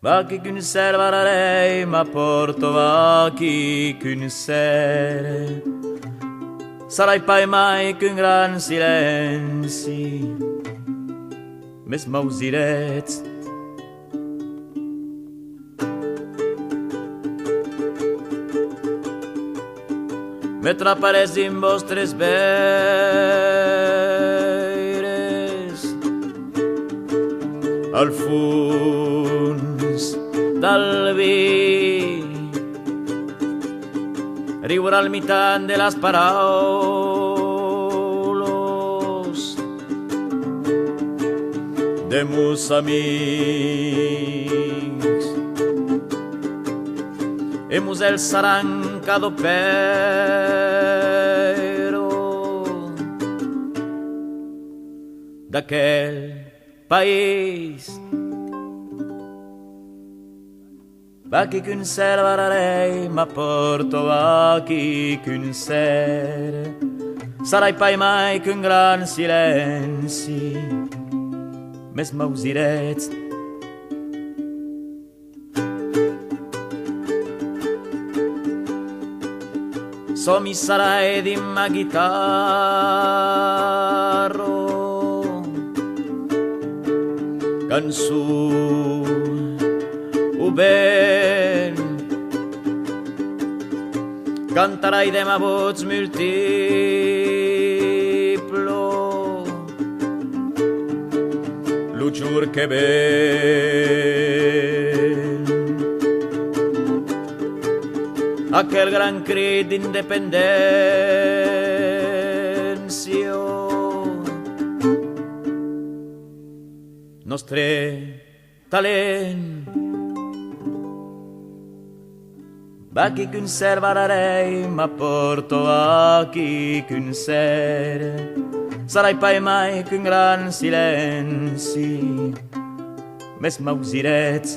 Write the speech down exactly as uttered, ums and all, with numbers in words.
Vaquí qu'un ser bararèi m'apòrta, vaquí qu'un ser. Sarai pas mai qu'un grand silenci, mes m'ausiretz. Me traparetz dins vòstres veires, al fons del vin, riure al mitan de las paraulas de mos amics, e mos el s'arranca de pèra d'aquel país. Vaquí qu'un ser bararèi m'apòrta, vaquí qu'un ser. Sarai pas mai qu'un grand silenci, mes m'ausiretz. Somisarai dins ma guitarra cançon o ben cantarai de ma votz multipla lo jorn que ven aquel grand crit d'independéncia. Nòstre talent. Vaquí qu'un ser bararèi m'apòrta, vaquí qu'un ser. Sarai pas mai qu'un grand silenci, mes m'ausiretz.